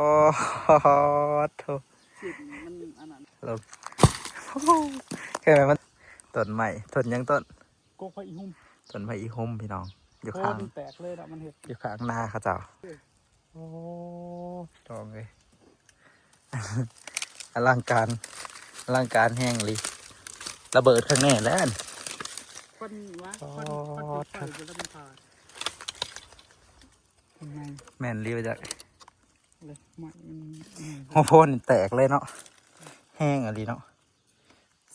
ໂອ້ໂຫ ຊິນມັນອັນນັ້ນ ລົງ ແຄ່ແມ່ນມັນ ຕົ້ນໄມ້ ຕົ້ນຫຍັງຕົ້ນ ກົກໄມ້ອີຫຸ່ມ ຕົ້ນໄມ້ອີຫຸ່ມ ພີ່ນ້ອງ ຢູ່ ໂອ້ ຂ້າງ ມັນແຕກເລີຍເນາະ ມັນເຮັດ ຢູ່ຂ້າງນາເຂົາເຈົ້າ ເອີ ໂອ້ ພີ່ນ້ອງເອີຍ ອະລັງການ ອະລັງການແຮງອີ່ຫຼີ ລະເບີດຂ້າງແນ່ແລ້ວ ຄວັນຫວາ ໂອ້ ຄວັນ ຄວັນໄຟຢູ່ລຳທານ ເປັນໄງ ແມ່ນອີ່ຫຼີວ່າຈັກ ເລີຍ ໄມ້ມັນ ໂອ້ໂຫ ແຕກເລີຍເນາະ ແຮງອີ່ຫຼີເນາະ.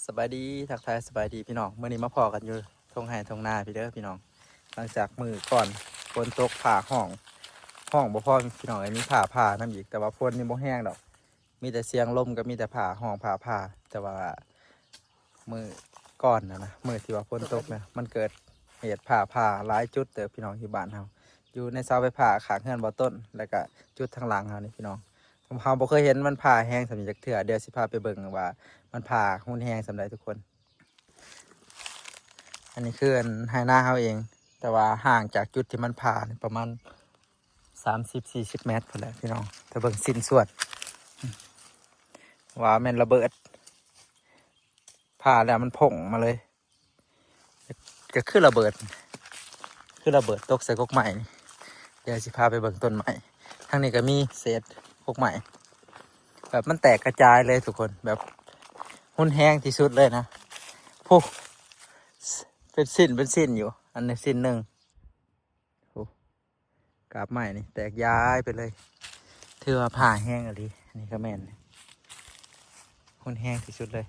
ສະບາຍດີ ທັກທາຍສະບາຍດີພີ່ນ້ອງ ມື້ນີ້ມາພໍ້ກັນຢູ່ທົ່ງໄຮ່ທົ່ງນາພີ້ເດີພີ່ນ້ອງ ຫຼັງຈາກມື້ກ່ອນຝົນຕົກຟ້າຮ້ອງ ຮ້ອງບໍ່ພໍພີ່ນ້ອງເອີຍ ມີຟ້າຜ່ານຳອີກ ແຕ່ວ່າຝົນນີ້ບໍ່ແຮງດອກ ມີແຕ່ສຽງລົມກັບມີແຕ່ຟ້າຮ້ອງຟ້າຜ່າ ແຕ່ວ່າມື້ກ່ອນນະນະ ມື້ທີ່ວ່າຝົນຕົກນະ ມັນເກີດເຫດຟ້າຜ່າຫຼາຍຈຸດເຕີບພີ່ນ້ອງ ຢູ່ບ້ານເຮົາ ຢູ່ໃນເສົາໄຟຟ້າຂ້າງເຮືອນບໍ່ຕົ້ນ ແລ້ວກະຈຸດທາງຫຼັງເຮົານີ້ພີ່ນ້ອງ ເຮົາບໍ່ເຄີຍເຫັນມັນຜ່າແຮງສ່ຳນີ້ຈັກເທື່ອ ດຽວຊິພາໄປເບິ່ງວ່າມັນຜ່າຮຸນແຮງສ່ຳໃດທຸກຄົນ ອັນນີ້ຄືອັນໄຮ່ນາເຮົາເອງ ແຕ່ວ່າຫ່າງຈາກຈຸດທີ່ມັນຜ່ານີ້ປະມານສາມສິບສີ່ສິບແມັດພຸ້ນແຫຼະພີ່ນ້ອງ ຖ້າເບິ່ງຊິ້ນສ່ວນ ວ່າແມ່ນລະເບີດ ຜ່າແລ້ວມັນພົ່ງມາເລີຍ ກໍຄືລະເບີດ ຄືລະເບີດຕົກໃສ່ກົກໄມ້ນີ້ ດຽວຊິພາໄປເບິ່ງຕົ້ນໄມ້ ທາງນີ້ກໍມີເສດກົກໄມ້ ແບບມັນແຕກກະຈາຍເລີຍທຸກຄົນ ແບບຮຸນແຮງທີ່ສຸດເລີຍນະ ພຸ້ນ ເປັນຊິ້ນເປັນຊິ້ນຢູ່ ອັນນີ້ຊິ້ນໜຶ່ງ ໂອ້ ກາບໄມ້ນີ້ແຕກຢາຍໄປເລີຍ ຖືວ່າຜ່າແຮງອີ່ຫຼີ ອັນນີ້ກໍແມ່ນ ຮຸນແຮງທີ່ສຸດເລີຍ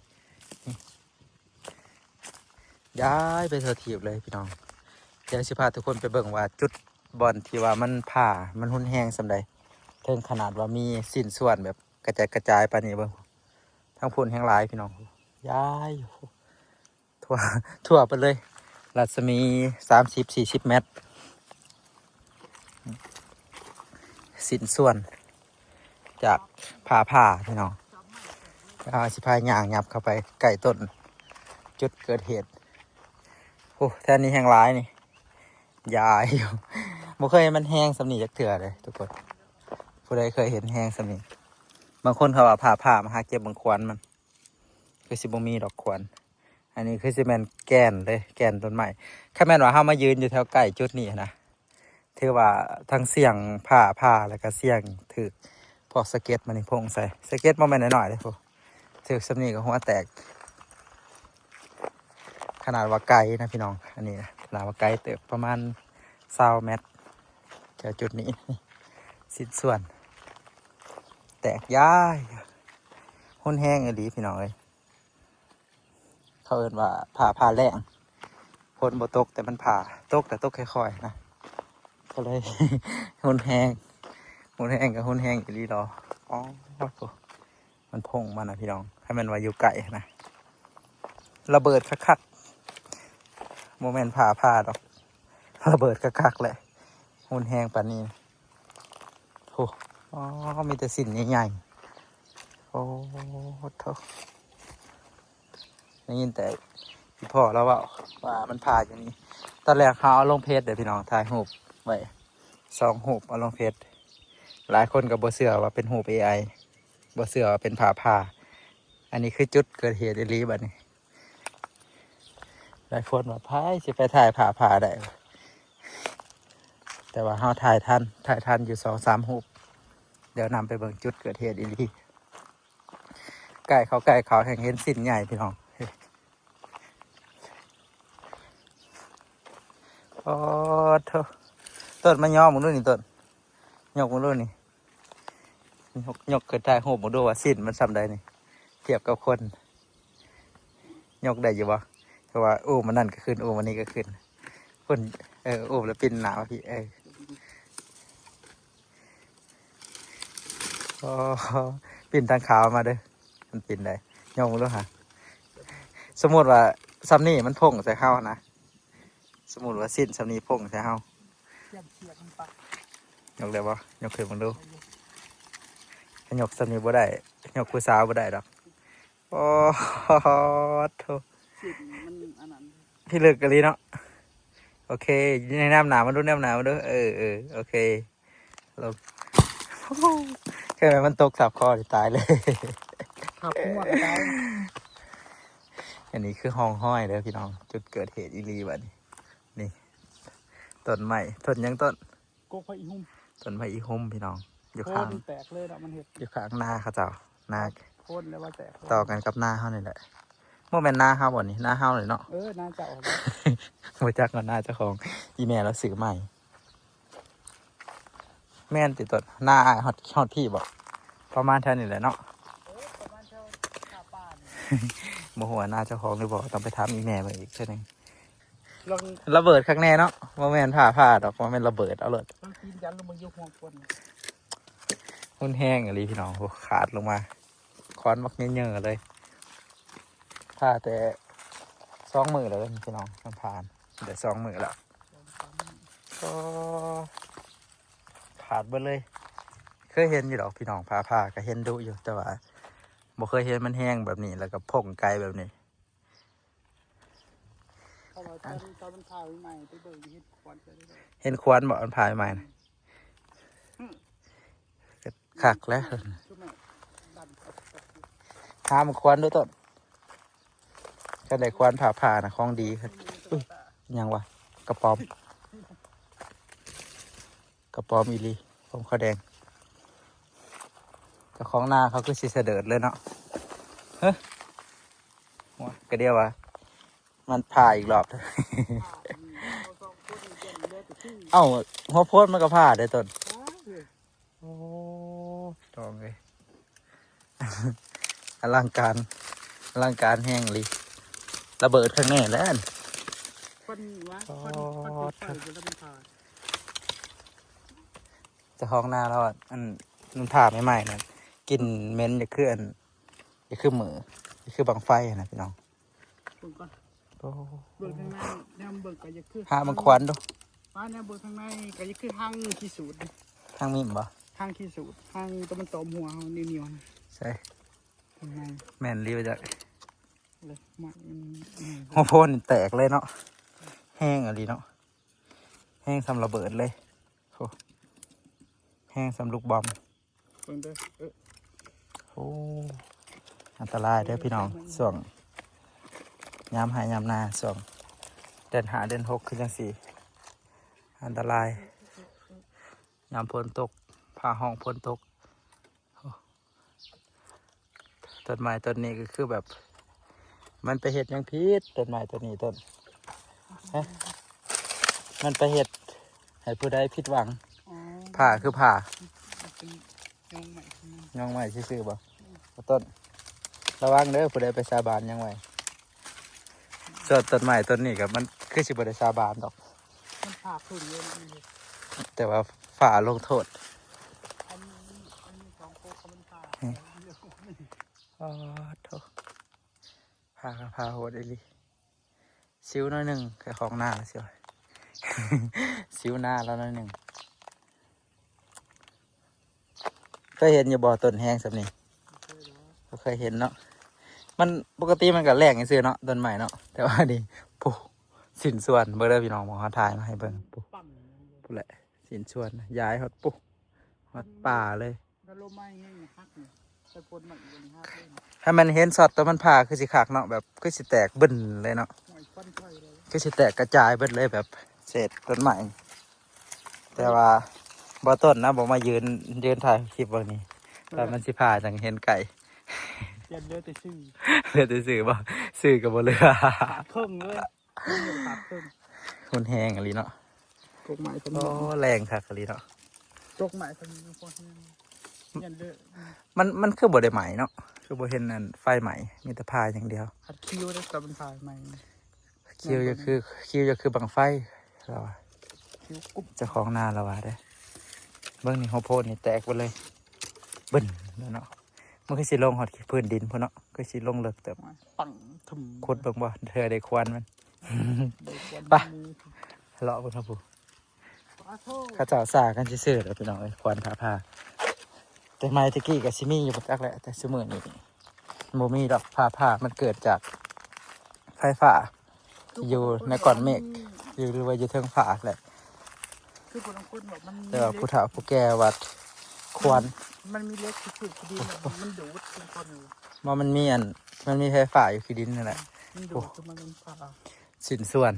ຢາຍໄປທົ່ວທີບເລີຍພີ່ນ້ອງ ດຽວຊິພາທຸກຄົນໄປເບິ່ງວ່າຈຸດບ່ອນທີ່ວ່າມັນຜ່າ ມັນຮຸນແຮງສ່ຳໃດ ເຖິງຂະໜາດວ່າມີຊິ້ນສ່ວນແບບກະຈາຍກະຈາຍປານນີ້ ເບິ່ງ ທາງພຸ້ນແຮງຫຼາຍພີ່ນ້ອງ ຢາຍຢູ່ ທົ່ວ ທົ່ວໄປເລີຍ ລັດສະໝີສາມສິບສີ່ສິບແມັດ ຊິ້ນສ່ວນຈາກຜ່າຜ່າພີ່ນ້ອງ ເຮົາຊິພາຍ່າງຫຍັບເຂົ້າໄປໃກ້ຕົ້ນຈຸດເກີດເຫດ ໂອ້ ແຖວນີ້ແຮງຫຼາຍນີ້ ຢາຍຢູ່ ບໍ່ເຄີຍເຫັນມັນແຮງສ່ຳນີ້ຈັກເທື່ອເດ້ທຸກຄົນ ຜູ້ໃດເຄີຍເຫັນແຮງສ່ຳນີ້ ບາງຄົນເຂົາວ່າຜ່າຜ່າມາຫາເກັບເບິ່ງຂວັນມັນ ຄືຊິບໍ່ມີດອກຂວັນ ອັນນີ້ຄືຊິແມ່ນແກ່ນເດ້ ແກ່ນຕົ້ນໄມ້ ຄັນແມ່ນວ່າເຮົາມາຢືນຢູ່ແຖວໃກ້ຈຸດນີ້ນະ ຖືວ່າທັງສ່ຽງຜ່າຜ່າ ແລ້ວກໍສ່ຽງຖືກພວກສະເກັດມານີ້ພົ່ງໃສ່ ສະເກັດບໍ່ແມ່ນນ້ອຍໆເດ້ ຖືກສ່ຳນີ້ກໍຫົວແຕກ ຂະໜາດວ່າໄກນະພີ່ນ້ອງ ອັນນີ້ນະ ຂະໜາດວ່າໄກເຕີບ ປະມານຊາວແມັດ ແຖວຈຸດນີ້ ຊິ້ນສ່ວນແຕກຢາຍ ຮຸນແຮງອີ່ຫຼີພີ່ນ້ອງເອີຍ ເຂົາເອີ້ນວ່າຟ້າຜ່າແລ້ງ ຝົນບໍ່ຕົກແຕ່ມັນຜ່າ ຕົກແຕ່ຕົກຄ່ອຍໆນະ ກໍເລີຍຮຸນແຮງ ຮຸນແຮງກໍຮຸນແຮງອີ່ຫຼີດອກ ອໍ ມັນພົ່ງມານະພີ່ນ້ອງ ຄັນແມ່ນວ່າຢູ່ໃກ້ນະ ລະເບີດຄັກໆ ບໍ່ແມ່ນຟ້າຜ່າດອກ ລະເບີດຄັກໆແຫຼະ ຮຸນແຮງປານນີ້ ໂອ້ ອໍ ມີແຕ່ຊິ້ນໃຫຍ່ໆ ໂອ້ໂທ້ ໄດ້ຍິນແຕ່ອີ່ພໍ່ລາວເວົ້າວ່າມັນຜ່າຢູ່ນີ້ ຕອນແລກເຮົາເອົາລົງເພຈເດີພີ່ນ້ອງ ຖ່າຍຮູບໄວ້ສອງຮູບເອົາລົງເພຈ ຫຼາຍຄົນກໍບໍ່ເຊື່ອວ່າເປັນຮູບເອໄອ ບໍ່ເຊື່ອວ່າເປັນຟ້າຜ່າ ອັນນີ້ຄືຈຸດເກີດເຫດອີ່ຫຼີບັດນີ້ ຫຼາຍຄົນວ່າໃຜຊິໄປຖ່າຍຟ້າຜ່າໄດ້ ແຕ່ວ່າເຮົາຖ່າຍທັນ ຖ່າຍທັນຢູ່ສອງສາມຮູບ ດຽວນຳໄປເບິ່ງຈຸດເກີດເຫດອີ່ຫຼີ ໃກ້ເຂົ້າ ໃກ້ເຂົ້າແຮ່ງເຫັນຊິ້ນໃຫຍ່ພີ່ນ້ອງ ອໍໂທ້ ຕົ້ນມາຍໍເບິ່ງດູນີ້ ຕົ້ນ ຍົກເບິ່ງດູນີ້ ຍົກ ຍົກຂຶ້ນຖ່າຍຮູບເບິ່ງດູວ່າຊິ້ນມັນສ່ຳໃດນີ້ ທຽບກັບຄົນ ຍົກໄດ້ຢູ່ບໍ່? ເພາະວ່າອູ້ມອັນນັ້ນກໍຂຶ້ນ ອູ້ມອັນນີ້ກໍຂຶ້ນ ເພິ່ນ ເອີ ອູ້ມແລ້ວປິ່ນໜ້າມາພີ້ ເອີ ໂອ້ ປິ່ນທາງຂາມາເດີ ມັນປິ່ນໄດ້ ຍົກເບິ່ງດູຫາ ສົມມຸດວ່າສ່ຳນີ້ມັນພົ່ງໃສ່ເຮົານະ ສົມມຸດວ່າຊິ້ນສ່ຳນີ້ພົ່ງໃສ່ເຮົາ ຢ້ານເຊືອກມັນປັກ ຍົກໄດ້ບໍ່? ຍົກຂຶ້ນເບິ່ງດູ ໄດ້ຢູ່ ຖ້າຍົກສ່ຳນີ້ບໍ່ໄດ້ ຍົກຜູ້ສາວບໍ່ໄດ້ດອກ ໂອ້ໂທ້ ຊິ້ນມັນອັນນັ້ນ ພິລຶກອີ່ຫຼີເນາະ ໂອເຄ ແນມໜ້າມາດູ ແນມໜ້າມາດູ ເອີ ເອີ ໂອເຄ ລົງ ໂອ້ໂຫ ຄືແມ່ນມັນຕົກສາບຄໍນີ້ຕາຍເລີຍ ຂັບຫົວກະຕາຍ. ອັນນີ້ຄືຮ່ອງຮອຍເດີພີ່ນ້ອງ ຈຸດເກີດເຫດອີ່ຫຼີບັດນີ້. ນີ້ ຕົ້ນໄມ້ ຕົ້ນຫຍັງຕົ້ນ? ກົກໄມ້ອີຮຸ່ມ ຕົ້ນໄມ້ອີຮຸ່ມພີ່ນ້ອງ ຢູ່ຂ້າງ ໂຄນແຕກເລີຍເນາະ ມັນເຮັດ ຢູ່ຂ້າງນາເຂົາເຈົ້າ ນາ ໂຄນແລ້ວວ່າແຕກ ຕໍ່ກັນກັບນາເຮົານີ້ແຫຼະ. ບໍ່ແມ່ນນາເຮົາບໍ່ນີ້? ນາເຮົານີ້ເນາະ. ເອີ ນາເຈົ້າ ບໍ່ຈັກວ່ານາເຈົ້າຂອງ ອີ່ແມ່ລາວຊື້ໃໝ່. ແມ່ນຕິຕົ້ນ? ນາອ້າຍຮອດ ຮອດພີ້ບໍ່? ປະມານແຖວນີ້ແຫຼະເນາະ. ເອີ ປະມານແຖວທ່າປານີ້. ບໍ່ຮູ້ວ່ານາເຈົ້າຂອງຫຼືບໍ່ ຕ້ອງໄປຖາມອີ່ແມ່ເບິ່ງອີກເທື່ອໜຶ່ງ. ລະເບີດຄັກແນ່ເນາະ ບໍ່ແມ່ນຟ້າຜ່າດອກ ບໍ່ແມ່ນລະເບີດເອົາໂລດ. ເຮົາຕີນຢັນລົງມາຢູ່ຫົວຄົນ ຮຸນແຮງອີ່ຫຼີພີ່ນ້ອງ. ໂອ້ ຂາດລົງມາ ຄວັນບັກເຍີ່ໆເລີຍ. ຜ່າແຕ່ສອງມື້ແລ້ວເດີພີ່ນ້ອງ ມັນຜ່າໄດ້ສອງມື້ແລ້ວ. ກໍຂາດເບິດເລີຍ. ເຄີຍເຫັນຢູ່ດອກພີ່ນ້ອງ ຟ້າຜ່າກໍເຫັນດຸຢູ່ ແຕ່ວ່າບໍ່ເຄີຍເຫັນມັນແຮງແບບນີ້ ແລ້ວກໍພົ້ງໄກແບບນີ້. ເພາະວ່າຕອນ ຕອນມັນຜ່າໃໝ່ໆ ໄປເບິ່ງເຫັນຄວັນ ເຫັນຄວັນບໍ່? ມັນຜ່າໃໝ່ໆນະ. ອືມ ຄັກແລ້ວ ຄືແມ່ນ ຫາມາຄວັນດູຕົ້ນ. ຄັນໄດ້ຄວັນຜ່າໆນະ ຂອງດີ. ອຸ້ຍ ຫຍັງວະ? ກະປອມ ກະປອມອີ່ຫຼີ ປອມຂາວແດງ. ເຈົ້າຂອງນາເຂົາຄືຊິສະເດີດເລີຍເນາະ. ເຮີ້ ໂອ້ຍ ກະດຽວວ່າ ມັນຜ່າອີກລອບ. ເອົ້າ ຫົວໂພນມັນກໍຜ່າເດ້ຕົ້ນ. ໂອ້ ນ້ອງເອີຍ ອະລັງການ ອະລັງການແຮງອີ່ຫຼີ. ລະເບີດຂ້າງໃນແຫຼະ. ຄວັນວະ ຄວັນ ຄວັນໄຟຢູ່ລະມັນຜ່າ. ເຈົ້າຂອງນາລາວ ອັນ ມັນຜ່າໃໝ່ໆນັ້ນ ກິ່ນເໝັນ ຈະຄືອັນ ຈະຄືມື ຈະຄືບັ້ງໄຟຫັ້ນນະພີ່ນ້ອງ. ເບິ່ງກ່ອນ ໂອ້ ເບິ່ງທາງໃນ ແນມເບິ່ງກໍຢາກຄື ຫາມັນຄວັນດູ. ວ່າແນມເບິ່ງທາງໃນກໍຢາກຄືຮັງຂີ້ສູດ. ຮັງມີບໍ່? ຮັງຂີ້ສູດ ຮັງຕົວມັນຕອມຫົວເຮົາໜຽວໆ. ໃສ? ທາງໃນ ແມ່ນອີ່ຫຼີວ່າຈັກ. ເລີຍ ມັນ ອືມ ຫົວໂພນແຕກເລີຍເນາະ. ແຮງອີ່ຫຼີເນາະ ແຮງສ່ຳລະເບີດເລີຍ. ໂອ້ ແຮງສ່ຳລູກບອມ. ເບິ່ງເດີ ເອີ ໂອ້ ອັນຕະລາຍເດີພີ່ນ້ອງ ຊ່ວງຍາມໄຮ່ຍາມນາ ຊ່ວງເດືອນຫ້າເດືອນຫົກຄືຈັ່ງຊີ້ ອັນຕະລາຍ. ຍາມຝົນຕົກ ຟ້າຮ້ອງຝົນຕົກ. ໂອ້ ຕົ້ນໄມ້ຕົ້ນນີ້ກໍຄືແບບ ມັນໄປເຮັດຫຍັງຜິດ ຕົ້ນໄມ້ຕົ້ນນີ້ຕົ້ນ? ຮະ? ມັນໄປເຮັດໃຫ້ຜູ້ໃດຜິດຫວັງ? ອໍ ຜ່າຄືຜ່າ ມັນເປັນຍອງໄມ້ ຍອງໄມ້ຊື່ໆບໍ່? ອືມ ຕົ້ນ ລະວັງເດີ ຜູ້ໃດໄປສາບານຫຍັງໄວ້. ສ່ວນຕົ້ນໄມ້ຕົ້ນນີ້ກໍມັນຄືຊິບໍ່ໄດ້ສາບານດອກ ມັນຜ່າເພິ່ງເລີຍ ແຕ່ວ່າຟ້າລົງໂທດ. ອັນນີ້ ອັນນີ້ສອງໂຕກໍມັນຜ່າ. ອາໂທ ຜ່າກໍຜ່າໂຫດອີ່ຫຼີ. ຊິວໜ້ອຍໜຶ່ງ ແຕ່ຂອງໜ້າຊິວ ຊິວໜ້າລາວໜ້ອຍໜຶ່ງ. ເຄີຍເຫັນຢູ່ບໍ່ ຕົ້ນແຮງສ່ຳນີ້? ບໍ່ເຄີຍເນາະ ບໍ່ເຄີຍເຫັນເນາະ. ມັນ ປົກກະຕິມັນກໍແຫຼງຊື່ໆເນາະ ຕົ້ນໄມ້ເນາະ ແຕ່ວ່ານີ້ ປູ້ ຊິ້ນສ່ວນ. ເບິ່ງເດີພີ່ນ້ອງ ໝໍເຮົາຖ່າຍມາໃຫ້ເບິ່ງ ປູ້ ພຸ້ນແຫຼະ ຊິ້ນສ່ວນ ຢາຍຮອດ ປູ້ ຮອດປ່າເລີຍ. ຖ້າລົມມາແຮງໆ ມັນຫັກນີ້ ໃສ່ຝົນມາອີກ ມັນຫັກເລີຍ. ຖ້າແມ່ນເຫັນຊັອດຕອນມັນຜ່າຄືຊິຄັກເນາະ ແບບຄືຊິແຕກບຶ້ນເລີຍເນາະ ຫ້ອຍຄວັນໄຟເລີຍ ຄືຊິແຕກກະຈາຍເບິດເລີຍ ແບບເສດຕົ້ນໄມ້. ແຕ່ວ່າບໍ່ຕົ້ນນະ ບໍ່ມາຢືນ ຢືນຖ່າຍຄລິບເບິ່ງນີ້ ເອີ ວ່າມັນຊິຜ່າຈັ່ງເຫັນໄກ. ຢ້ານເຫຼືອແຕ່ຊື່ ເຫຼືອແຕ່ຊື່ບໍ່? ຊື່ກໍບໍ່ເຫຼືອ ຂາດເຄິ່ງເລີຍ ຂາດເຄິ່ງ. ຮຸນແຮງອີ່ຫຼີເນາະ ກົກໄມ້ກໍມີ. ໂອ້ ແຮງຄັກອີ່ຫຼີເນາະ ກົກໄມ້ກໍມີ ພໍແຮງ. ຢ້ານເຫຼືອ ມັນ ມັນຄືບໍ່ໄດ້ໄໝ້ເນາະ ຄືບໍ່ເຫັນອັນໄຟໄໝ້ ມີແຕ່ຜ່າຢ່າງດຽວ. ຄັນຄິວເດ້ ກໍມັນຜ່າໄໝ້. ຄິວຈະຄື ຄິວຈະຄືບັ້ງໄຟ ລາວວ່າ ຄິວກຸບ ເຈົ້າຂອງນາລາວວ່າເດ້. ເບິ່ງນີ້ ຫົວໂພນນີ້ແຕກເບິດເລີຍ ບຶ້ນເນາະ. ມັນຄືຊິລົງຮອດພື້ນດິນພຸ້ນເນາະ ຄືຊິລົງເລິກເຕີບ. ປັງ ທຶມ ຂຸດເບິ່ງບໍ່ ເທື່ອໄດ້ຄວັນມັນ. ໄດ້ຄວັນ ໄປ ໝູ ເລາະເບິ່ງທາງພຸ້ນ. ປາໂທ ເຂົາເຈົ້າສາກັນຊື່ໆແຫຼະພີ່ນ້ອງເອີຍ ຄວັນຟ້າຜ່າ. ແຕ່ໄໝ່ແຕ່ກີ້ກໍຊິມີຢູ່ບໍ່ຈັກແຫຼະ ແຕ່ຊຸມື້ນີ້ບໍ່ມີດອກ. ຟ້າຜ່າມັນເກີດຈາກໄຟຟ້າທີ່ຢູ່ໃນກ້ອນເມກ ຢູ່ ຫຼືວ່າຢູ່ເທິງຟ້າແຫຼະ. ຄືຜູ້ລາງຄົນວ່າມັນມີ ແຕ່ວ່າຜູ້ເຖົ້າຜູ້ແກ່ວ່າຄວັນ ມັນມີເຫຼັກທີ່ຖືກທີ່ດິນ ມັນດູດເປັນຄົນ ວ່າມັນມີອັນ ມັນມີໄຟຟ້າຢູ່ທີ່ດິນນັ້ນແຫຼະ ມັນດູດ ໂອ້ ຄືມັນເປັນພາ ຊິ້ນສ່ວນ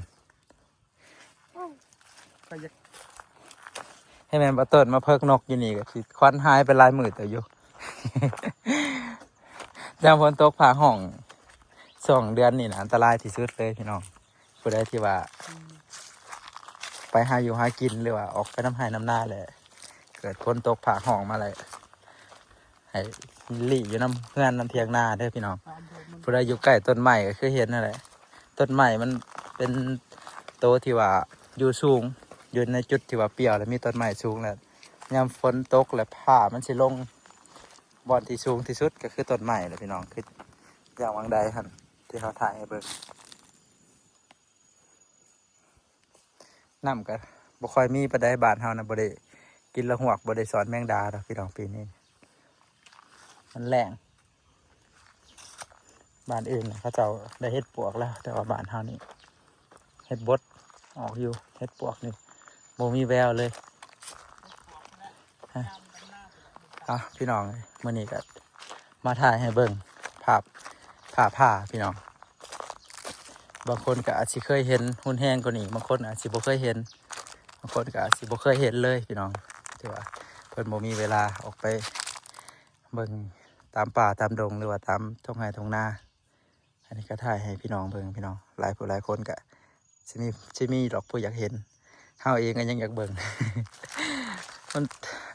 ກໍຢາກ ໃຫ້ແມ່ນບໍ່ຕົ້ນມາເພິກນົກຢູ່ນີ້ກໍຊິຄວັນຫາຍໄປຫຼາຍມື້ເຕີບຢູ່ ຍາມຝົນຕົກຟ້າຮ້ອງຊ່ວງເດືອນນີ້ນະ ອັນຕະລາຍທີ່ສຸດເລີຍພີ່ນ້ອງ. ຜູ້ໃດທີ່ວ່າ ອືມ ໄປຫາຢູ່ຫາກິນ ຫຼືວ່າອອກໄປນຳໄຮ່ນຳນາແຫຼະ ເກີດຝົນຕົກຟ້າຮ້ອງມາແລ້ວ ໃຫ້ຫຼີ້ຢູ່ນຳເຮືອນນຳຖຽງນາເດີພີ່ນ້ອງ. ຜູ້ໃດຢູ່ໃກ້ຕົ້ນໄມ້ກໍຄືເຫັນນັ້ນແຫຼະ ຕົ້ນໄມ້ມັນເປັນໂຕທີ່ວ່າຢູ່ສູງ ຢູ່ໃນຈຸດທີ່ວ່າປ່ຽວ ແລ້ວມີຕົ້ນໄມ້ສູງ ແລ້ວຍາມຝົນຕົກ ແລ້ວຟ້າມັນຊິລົງ ບ່ອນທີ່ສູງທີ່ສຸດກໍຄືຕົ້ນໄມ້ແຫຼະພີ່ນ້ອງ ຄືຢ່າງຫວ່າງໃດຫັ້ນ ທີ່ເຮົາຖ່າຍໃຫ້ເບິ່ງ. ນ້ຳກໍບໍ່ຄ່ອຍມີປານໃດ ບ້ານເຮົານະ ບໍ່ໄດ້ກິນລະຫວກ ບໍ່ໄດ້ສອນແມງດາດອກພີ່ນ້ອງ ປີນີ້ມັນແລ້ງ. ບ້ານອື່ນເຂົາເຈົ້າໄດ້ເຫັດປວກແລ້ວ ແຕ່ວ່າບ້ານເຮົານີ້ເຫັດບົດອອກຢູ່ ເຫັດປວກນີ້ບໍ່ມີແວວເລີຍ. ເອົາພີ່ນ້ອງເອີຍ ມື້ນີ້ກໍມາຖ່າຍໃຫ້ເບິ່ງພາບ ຟ້າຜ່າພີ່ນ້ອງ. ບາງຄົນກໍອາດຊິເຄີຍເຫັນຮຸນແຮງກວ່ານີ້ ບາງຄົນອາດຊິບໍ່ເຄີຍເຫັນ ບາງຄົນກໍອາດຊິບໍ່ເຄີຍເຫັນເລີຍພີ່ນ້ອງ ຖືວ່າເພິ່ນບໍ່ມີເວລາອອກໄປເບິ່ງຕາມປ່າຕາມດົງ ຫຼືວ່າຕາມທົ່ງໄຮ່ທົ່ງນາ. ອັນນີ້ກໍຖ່າຍໃຫ້ພີ່ນ້ອງເບິ່ງພີ່ນ້ອງ ຫຼາຍຜູ້ຫຼາຍຄົນກໍ ຊິມີ ຊິມີດອກຜູ້ຢາກເຫັນ ເຮົາເອງກໍຍັງຢາກເບິ່ງ ມັນ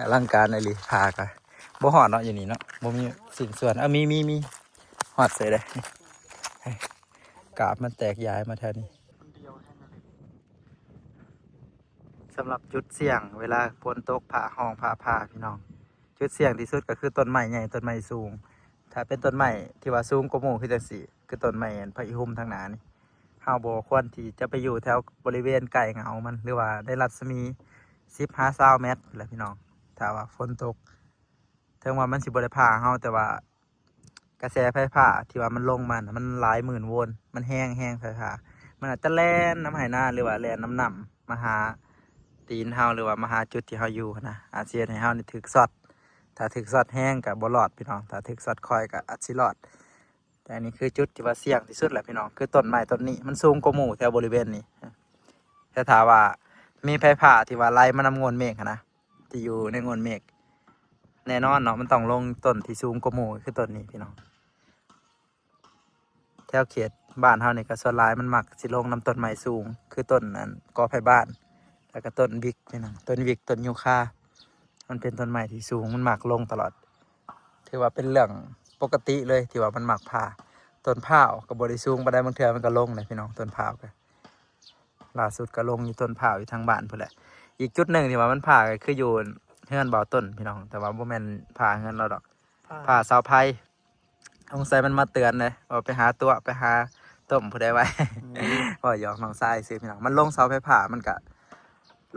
ອະລັງການອີ່ຫຼີ. ຜາກະບໍ່ຮອດເນາະ ຢູ່ນີ້ເນາະ ບໍ່ມີຊິ້ນສ່ວນ ເອີ ມີ ມີ ມີ ຮອດໃສເດ້ ກາບມັນແຕກຢາຍມາແຖວນີ້. ສຳລັບຈຸດສ່ຽງເວລາຝົນຕົກ ຟ້າຮ້ອງ ຟ້າຜ່າ ພີ່ນ້ອງ ຈຸດສ່ຽງທີ່ສຸດກໍຄືຕົ້ນໄມ້ໃຫຍ່ ຕົ້ນໄມ້ສູງ. ຖ້າເປັນຕົ້ນໄມ້ທີ່ວ່າສູງກວ່າໝູ່ຄືຈັ່ງຊີ້ ຄືຕົ້ນໄມ້ອັນພະອີຮຸ່ມທາງໜ້ານີ້ ເຮົາບໍ່ຄວນທີ່ຈະໄປຢູ່ແຖວບໍລິເວນໃກ້ເຫງົາມັນ ຫຼືວ່າໃນລັດສະໝີສິບຫາຊາວແມັດແຫຼະພີ່ນ້ອງ. ຖ້າວ່າຝົນຕົກ ເຖິງວ່າມັນຊິບໍ່ໄດ້ຜ່າເຮົາ ແຕ່ວ່າກະແສໄຟຟ້າທີ່ວ່າມັນລົງມານະ ມັນຫຼາຍໝື່ນໂວນ ມັນແຮງ ແຮງໄຟຟ້າ ມັນອາດຈະແລ່ນນຳໄຮ່ນາ ຫຼືວ່າແລ່ນນຳນ້ຳມາຫາຕີນເຮົາ ຫຼືວ່າມາຫາຈຸດທີ່ເຮົາຢູ່ຫັ້ນນະ ອາດຊິເຮັດໃຫ້ເຮົານີ້ຖືກຊັອດ. ຖ້າຖືກຊັອດແຮງກໍບໍ່ລອດພີ່ນ້ອງ ຖ້າຖືກຊັອດຄ່ອຍກໍອາດຊິລອດ. ແຕ່ອັນນີ້ຄືຈຸດທີ່ວ່າສ່ຽງທີ່ສຸດແຫຼະພີ່ນ້ອງ ຄືຕົ້ນໄມ້ຕົ້ນນີ້ ມັນສູງກວ່າໝູ່ແຖວບໍລິເວນນີ້. ແຕ່ຖ້າວ່າມີໄຟຟ້າທີ່ວ່າໄຫຼມານຳໂງ່ນເມກຫັ້ນນະ ທີ່ຢູ່ໃນໂງ່ນເມກ ແນ່ນອນເນາະ ມັນຕ້ອງລົງຕົ້ນທີ່ສູງກວ່າໝູ່ ຄືຕົ້ນນີ້ພີ່ນ້ອງ. ແຖວເຂດບ້ານເຮົານີ້ກໍສ່ວນຫຼາຍມັນມັກຊິລົງນຳຕົ້ນໄມ້ສູງ ຄືຕົ້ນອັນກໍໄຜ່ບ້ານ ແລ້ວກໍຕົ້ນວິກພີ່ນ້ອງ ຕົ້ນວິກ ຕົ້ນຢູຄາ ມັນເປັນຕົ້ນໄມ້ທີ່ສູງ ມັນມັກລົງຕະຫຼອດ. ຖືວ່າເປັນເລື່ອງປົກກະຕິເລີຍທີ່ວ່າມັນມັກຜ່າ. ຕົ້ນພ້າວກໍບໍ່ໄດ້ສູງປານໃດ ບາງເທື່ອມັນກໍລົງເດ້ພີ່ນ້ອງ ຕົ້ນພ້າວກໍ ລ່າສຸດກໍລົງຢູ່ຕົ້ນພ້າວຢູ່ທາງບ້ານພຸ້ນແຫຼະ. ອີກຈຸດໜຶ່ງທີ່ວ່າມັນຜ່າກໍຄືຢູ່ເຮືອນບ່າວຕົ້ນພີ່ນ້ອງ ແຕ່ວ່າບໍ່ແມ່ນຜ່າເຮືອນລາວດອກ ຜ່າ ຜ່າເສົາໄຟ. ສົງໄສມັນມາເຕືອນເດ້ ວ່າໄປຫາຕົວະ ໄປຫາຕົ້ມຜູ້ໃດໄວ້ ອືມ ເວົ້າຫຍອກນ້ອງຊາຍຊື່ພີ່ນ້ອງ. ມັນລົງເສົາໄຟຟ້າ ມັນກະ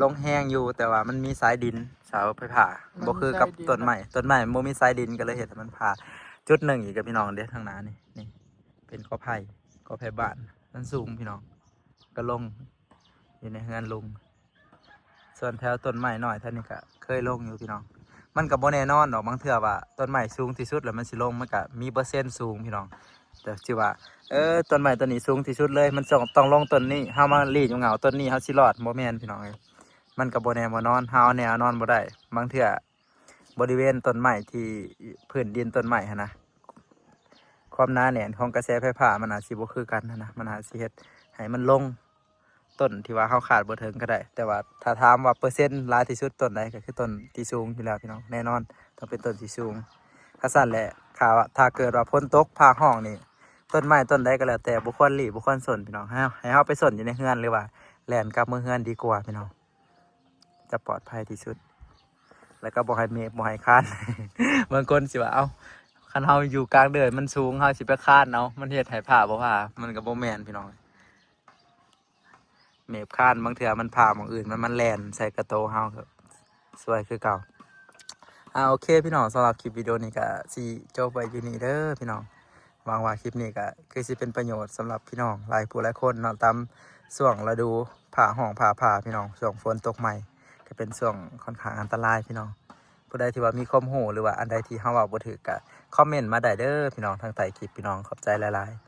ລົງແຮງຢູ່ ແຕ່ວ່າມັນມີສາຍດິນ ເສົາໄຟຟ້າ ມັນ ບໍ່ຄືກັບ ມີສາຍດິນ ຕົ້ນໄມ້ ຕົ້ນໄມ້ມັນບໍ່ມີສາຍດິນ ກໍເລີຍເຮັດໃຫ້ມັນຜ່າ. ຈຸດໜຶ່ງອີກກັບພີ່ນ້ອງເດ້ ທາງໜ້ານີ້ ນີ້ເປັນກໍໄຜ່ ກໍໄຜ່ບ້ານ ມັນສູງພີ່ນ້ອງ ກໍລົງຢູ່ໃນເຮືອນລຸງ. ສ່ວນແຖວຕົ້ນໄມ້ນ້ອຍແຖວນີ້ກະເຄີຍລົງຢູ່ພີ່ນ້ອງ. ມັນກະບໍ່ແນ່ນອນດອກ ບາງເທື່ອວ່າຕົ້ນໄມ້ສູງທີ່ສຸດແລ້ວມັນຊິລົງ ມັນກະມີເປີເຊັນສູງພີ່ນ້ອງ. ແຕ່ຊິວ່າ ເອີ ຕົ້ນໄມ້ຕົ້ນນີ້ສູງທີ່ສຸດເລີຍ ມັນຕ້ອງ ຕ້ອງລົງຕົ້ນນີ້ ເຮົາມາລີ້ຢູ່ເຫງົ້າຕົ້ນນີ້ ເຮົາຊິລອດ ບໍ່ແມ່ນພີ່ນ້ອງເອີຍ. ມັນກະບໍ່ແນ່ບໍ່ນອນ ເຮົາເອົາແນ່ເອົານອນບໍ່ໄດ້. ບາງເທື່ອ ບໍລິເວນຕົ້ນໄມ້ທີ່ພື້ນດິນຕົ້ນໄມ້ຫັ້ນນະ ຄວາມໜາແໜ້ນຂອງກະແສໄຟຟ້າມັນອາດຊິບໍ່ຄືກັນຫັ້ນນະ ມັນອາດຊິເຮັດໃຫ້ມັນລົງຕົ້ນທີ່ວ່າເຮົາຄາດບໍ່ເຖິງກໍໄດ້. ແຕ່ວ່າຖ້າຖາມວ່າເປີເຊັນຫຼາຍທີ່ສຸດຕົ້ນໃດ ກໍຄືຕົ້ນທີ່ສູງຢູ່ແລ້ວພີ່ນ້ອງ ແນ່ນອນຕ້ອງເປັນຕົ້ນທີ່ສູງ. ຖ້າຊັ້ນແຫຼະ ຖ້າ ຖ້າເກີດວ່າຝົນຕົກຟ້າຮ້ອງນີ້ ຕົ້ນໄມ້ຕົ້ນໃດກໍແລ້ວແຕ່ ບໍ່ຄວນລີ້ ບໍ່ຄວນສົນພີ່ນ້ອງ ໃຫ້ ໃຫ້ເຮົາໄປສົນຢູ່ໃນເຮືອນ ຫຼືວ່າແລ່ນກັບເມືອເຮືອນດີກວ່າພີ່ນ້ອງ. ຈະປອດໄພທີ່ສຸດ ແລ້ວກໍບໍ່ໃຫ້ເມກ ບໍ່ໃຫ້ຄານ. ບາງຄົນຊິວ່າ ເອົ້າ ຄັນເຮົາຢູ່ກາງເດີ່ນມັນສູງ ເຮົາຊິໄປຄານເອົາ ມັນເຮັດໃຫ້ພ້າບໍ່ຜ່າ ມັນກໍບໍ່ແມ່ນພີ່ນ້ອງ. ເມກຄານບາງເທື່ອມັນຜ່າໝ່ອງອື່ນ ມັນ ມັນແລ່ນໃສ່ກະໂຕເຮົາ ກໍສວຍຄືເກົ່າ. ອ່າ ໂອເຄພີ່ນ້ອງ ສຳລັບຄລິບວິດີໂອນີ້ກໍຊິຈົບໄວ້ຢູ່ນີ້ເດີພີ່ນ້ອງ. ຫວັງວ່າຄລິບນີ້ກໍຄືຊິເປັນປະໂຫຍດສຳລັບພີ່ນ້ອງຫຼາຍຜູ້ຫຼາຍຄົນເນາະ ຕາມຊ່ວງລະດູຟ້າຮ້ອງຟ້າຜ່າພີ່ນ້ອງ ຊ່ວງຝົນຕົກໃໝ່ ກໍເປັນຊ່ວງຂ້ອນຂ້າງອັນຕະລາຍພີ່ນ້ອງ. ຜູ້ໃດທີ່ວ່າມີຄວາມຮູ້ ຫຼືວ່າອັນໃດທີ່ເຮົາເວົ້າບໍ່ຖືກ ກໍຄອມເມັນມາໄດ້ເດີພີ່ນ້ອງ ທາງໃຕ້ຄລິບພີ່ນ້ອງ. ຂອບໃຈຫຼາຍໆ.